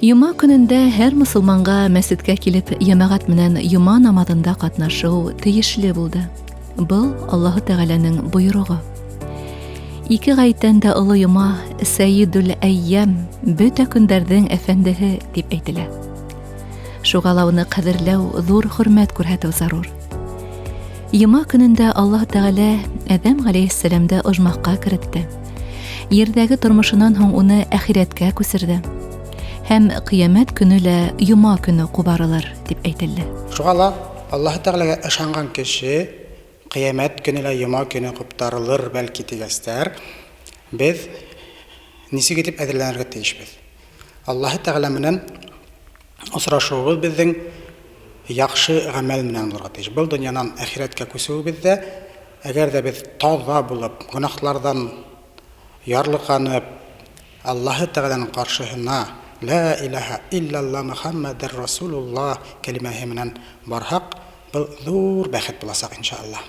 Йома көнөндә һәр мосолманға мәсеткә килеп йәмәғәт менән йома намаҙында ҡатнашыу тейешле булды. Был Аллаһы Тәғәләнең бойороғо. Ике ғәйттән дә оло йома Сәйидул әййәм, бөтә көндәрҙең әфәндеһе тип әйтелә. Шуға ла уны ҡәҙерләү, ҙур хөрмәт күрһәтеү зарур. Йома көнөндә Аллаһ Тәғәлә Әҙәм ғәләйһиссәләмде ожмахҡа керетте. Ерҙәге тормошонан һуң уны әхирәткә күсерҙе. Һәм ҡиәмәт көнө лә йома көнө ҡубарылыр, тип әйтелде. Шуға ла Аллаһы Тәғәләгә ышанған кеше ҡиәмәт көнө лә йома көнө ҡуптарылыр, бәлки, тигәстәр, беҙ нисек итеп әҙерләнергә тейешбеҙ? Аллаһы Тәғәлә менән осрашыуыбыҙ беҙҙең яҡшы ғәмәл менән булырға тейеш. Был донъянан әхирәткә күсеүебеҙ ҙә, әгәр ҙә беҙ таҙа булып, гонаһларҙан ярлыҡанып, Аллаһы Тәғәләнең ҡаршыһына Лә илаһа иллялла Мөхәммәдер Расулулла кәлимәһе менән барһаҡ, был ҙур бәхет буласаҡ, иншалла.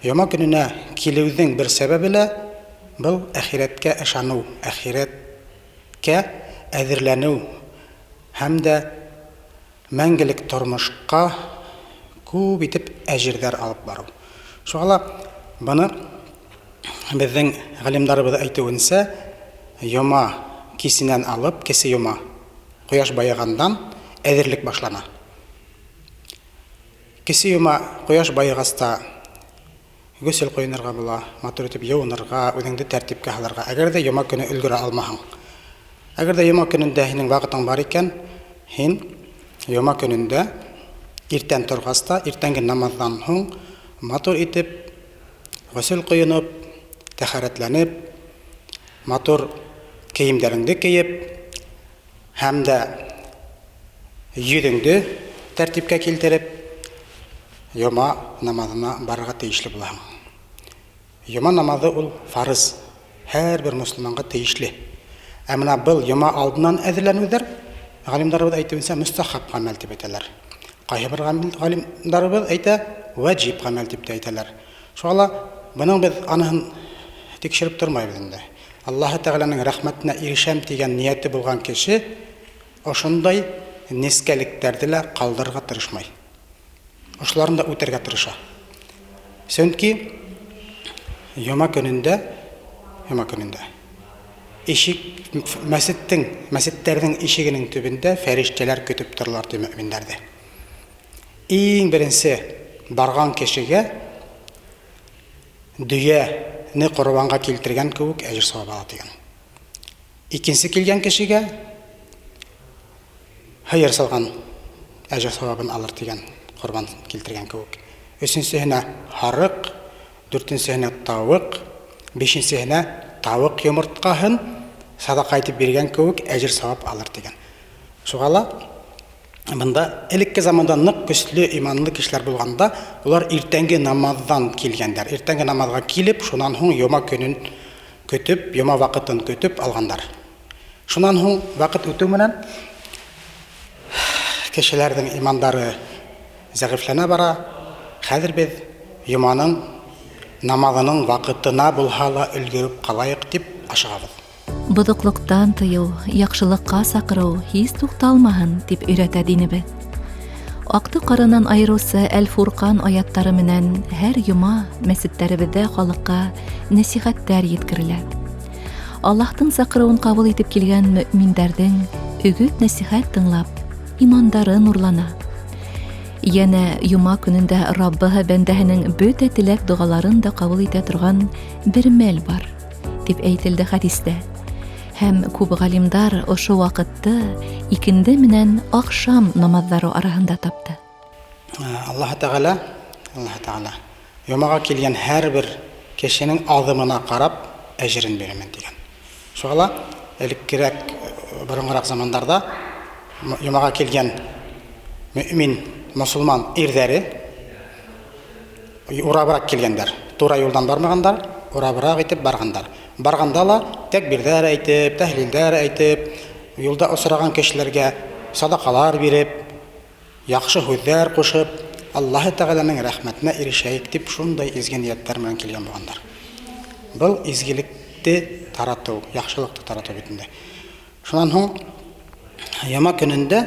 Йома көнөнә килеүҙең бер сәбәбе лә был әхирәткә ышаныу, әхирәткә әҙерләнеү һәм дә мәңгелек тормошҡа күп итеп әжерҙәр алып барыу. Шуға ла быны беҙҙең ғалимдарыбыҙ әйтеүенсә, йома кисенән алып, кесе йома, ҡояш байығандан әҙерлек башлана. Кесе йома ҡояш байығас та гөсөл ҡойонорға була, матур итеп йыуынырға, үҙеңде тәртипкә һалырға. Әгәр ҙә йома көнө өлгөрә алмаһаң. Әгәр ҙә йома көнөндә һинең ваҡытың бар икән, һин йома көнөндә иртән торғас та, иртәнге намаҙҙан һуң матур итеп ғөсөл ҡойоноп, тәһәрәтләнеп, матур кейемдәреңде кейеп һәм дә йөҙөңдө тәртипкә килтереп, йома намаҙына барырға тейешле булаһың. Йома намаҙы ул фарыз, һәр бер мосолманға тейешле. Ә мына был йома алдынан әҙерләнеүҙәр, ғалимдарыбыҙ әйтеүенсә, мөстәхәб ғәмәл тип әйтәләр. Ҡайһы бер ғалимдарыбыҙ әйтә, вәжиб ғәмәл тип тә әйтәләр. Шуға ла бының беҙ аныһын тикшереп тормайбыҙ инде. Аллаһы Тәғәләнең рәхмәтенә ирешәм тигән ниәте булған кеше ошондай нескәлектәрҙе лә ҡалдырырға тырышмай. Ошоларын да үтәргә тырыша. Сөнки йома көнөндә, йома көнөндә ишек мәсеттең, мәсеттәрҙең ишегенең төбөндә фәрештәләр көтөп торалар ти мөминдәрҙе. Иң беренсе барған кешегә дөйәне ҡорбанға килтергән кеүек әжер сауап ала тигән. Икенсе килгән кешегә һыйыр салған әжер сауабын алыр тигән, ҡорбан килтергән кеүек. Өсөнсөһөнә һарыҡ, дүртенсеһенә тауыҡ, бишенсеһенә тауыҡ йомортҡаһын садаҡа итеп биргән кеүек әжер сауап алыр тигән. Шуға ла бында элекке заманда ныҡ көслө иманлы кешеләр булғанда, улар иртәнге намаҙҙан килгәндәр. Иртәнге намаҙға килеп, шунан һуң йома көнөн көтөп, йома ваҡытын көтөп алғандар. Шунан һуң ваҡыт үтеү менән кешеләрҙең имандары зәғифләнә бара. Хәҙер беҙ йоманың намаҙының ваҡытына булһа ла өлгөрөп ҡалайыҡ тип ашығабыҙ. Боҙоҡлоҡтан тыйыу, яҡшылыҡҡа саҡырыу һис туҡталмаһын, тип өйрәтә динебеҙ. Аҡты ҡаранан айырыусы Әл-Фурҡан аяттары менән һәр йома мәсеттәребеҙҙә халыҡҡа нәсихәттәр еткерелә. Аллаһтың саҡырыуын ҡабул итеп килгән мөминдәрҙең өгөт-нәсихәт тыңлап, имандары нурлана. Йәнә йома көнөндә Раббыһы бәндәһенең бөтә теләк-доғаларын да ҡабул итә торған бер мәл бар, тип әйтелде хәдистә. Һәм күп ғалимдар ошо ваҡытты икенде менән аҡшам намаҙҙары араһында тапты. Аллаһы Тәғәлә, Аллаһы Тәғәлә йомаға килгән һәр бер кешенең аҙымына ҡарап әжерен бирәмен тигән. Шуға ла элеккерәк, боронғораҡ замандарҙа йомаға килгән мөмин мосолман ирҙәре урабыраҡ килгәндәр. Тура юлдан бармағандар, урабыраҡ итеп барғандар. Барғанда ла тәкбирҙәр әйтеп, тәһлилдәр әйтеп, юлда осраған кешеләргә садаҡалар биреп, яҡшы һүҙҙәр ҡушып, Аллаһы Тәғәләнең рәхмәтенә ирешәйек тип шундай изге ниәттәр менән килгән булғандар. Был изгелекте таратыу, яҡшылыҡты таратыу бит инде. Шунан һуң Йома көнөндә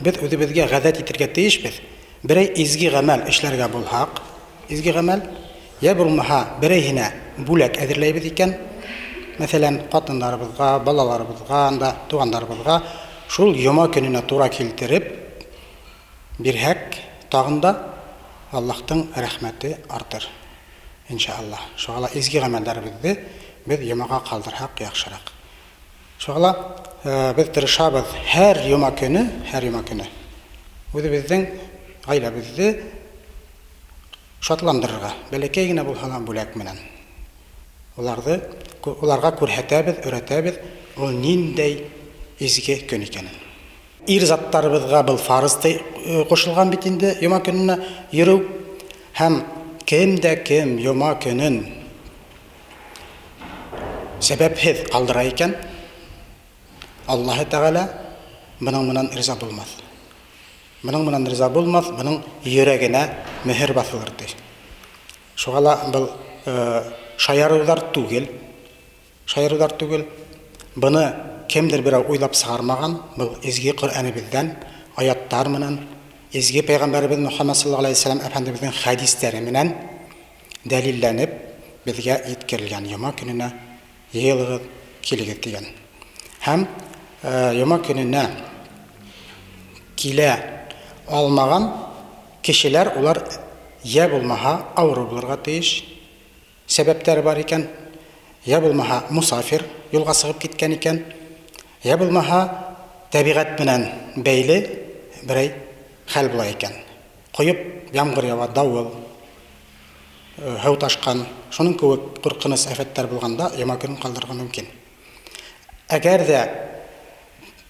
беҙ үҙебеҙгә ғәҙәт итергә тейешбеҙ. Берәй изге ғәмәл эшләргә булһаҡ, изге ғәмәл, йә булмаһа берәйһенә бүләк әҙерләйбеҙ икән, мәҫәлән, ҡатындарыбыҙға, балаларыбыҙға, анда туғандарыбыҙға шул йома көнөнә тура килтереп бирһәк, тағын да Аллаһтың рәхмәте артыр, иншааллаһ. Шуға ла изге ғәмәлдәребеҙҙе беҙ йомаға ҡалдырһаҡ яҡшыраҡ. Шуға ла беҙ тырышабыҙ һәр йома көнө, һәр йома көнө үҙебеҙҙең ғаиләбеҙҙе шатландырырға, бәләкәй генә булһа ла бүләк менән. Уларҙы уларға күрһәтәбеҙ, өйрәтәбеҙ, ул ниндәй изге көн икәнен. Ир заттарыбыҙға был фарыз ҡушылған бит инде йома көнөнә йөрөү. Һәм кем дә кем йома көнөн сәбәпһеҙ ҡалдыра икән, Аллаһы Тәғәлә бының менән риза булмаҫ. Бының менән риза булмаҫ, бының йөрәгенә мөһөр баҫылыр, ти. Шуға ла был шаярыуҙар түгел, шаярыуҙар түгел. Быны кемдер берәү уйлап сығармаған, был изге Ҡөрьәнебеҙҙән аяттар менән, изге пәйғәмбәребеҙ Мөхәммәд саллаллаһу алейһи вәсәләм әфәндебеҙҙең хәдистәре менән дәлилләнеп беҙгә еткерелгән йома көнөнә йыйылығыҙ, килегеҙ тигән. Һәм йома көнөнә килә алмаған кешеләр улар йә булмаһа авыру булырға тейеш, сәбәптәре бар икән, йә булмаһа мусафир юлға сығып киткән икән, йә булмаһа тәбиғәт менән бәйле берәй хәл була икән. Ҡойоп ямғыр яуа, дауыл, һыу ташҡан, шуның кеүек ҡурҡыныс афәттәр булғанда йома көнөн ҡалдырырға мөмкин. Әгәр ҙә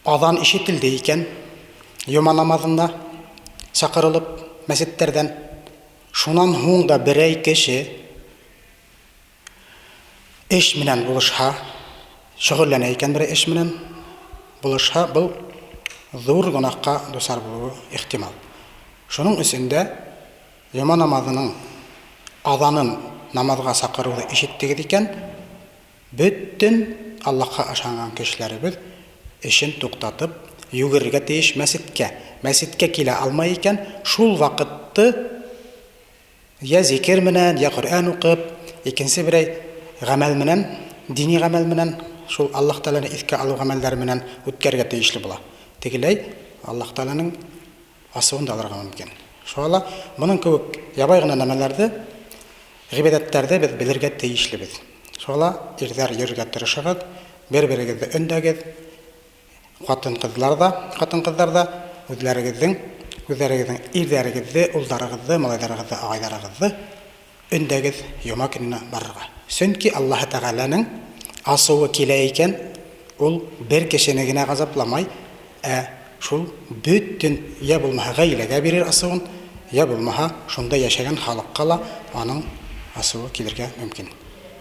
аҙан ишетелде икән, йома намаҙында саҡырылып мәсеттәрҙән, шунан һуң да берәй кеше эш менән булышһа, шөғөлләнә икән берәй эш менән булышһа, был ҙур гонаһҡа дусар булыуы ихтимал. Шуның өсөн дә йома намаҙының аҙанын намаҙға саҡырыуҙы ишеттегеҙ икән, бөтөн Аллаһҡа ышанған кешеләребеҙ эшен туҡтатып, йүгерергә тейеш мәсеткә. Мәсеткә килә алмай икән, шул ваҡытты йә зикер менән, йә Ҡөрьән уҡып, икенсе берәй ғәмәл менән, дини ғәмәл менән, шул Аллаһ Тәғәләне иҫкә алыу ғәмәлдәре менән үткәрергә тейешле була. Тегеләй Аллаһ Тәғәләнең асыуын да алырға мөмкин. Шуға ла бының кеүек ябай ғына нәмәләрҙе, ғибәҙәттәрҙе беҙ белергә тейешлебеҙ. Шуға ла ирҙәр йөрөргә тырышығыҙ, бер-берегеҙҙе өндәгеҙ, ҡатын-ҡыҙлар ҙа, ҡатын-ҡыҙҙар ҙа үҙләрегеҙҙең, үҙҙәрегеҙҙең ирҙәрегеҙҙе, улдарығыҙҙы, малайҙарығыҙҙы, ағайҙарығыҙҙы өндәгеҙ йома көнөнә барырға. Сөнки Аллаһы Тәғәләнең асыуы килә икән, ул бер кешене генә ғазапламай, ә шул бөтөн, йә булмаһа ғаиләгә бирер асыуын, йә булмаһа шунда йәшәгән халыҡҡа ла аның асыуы килергә мөмкин.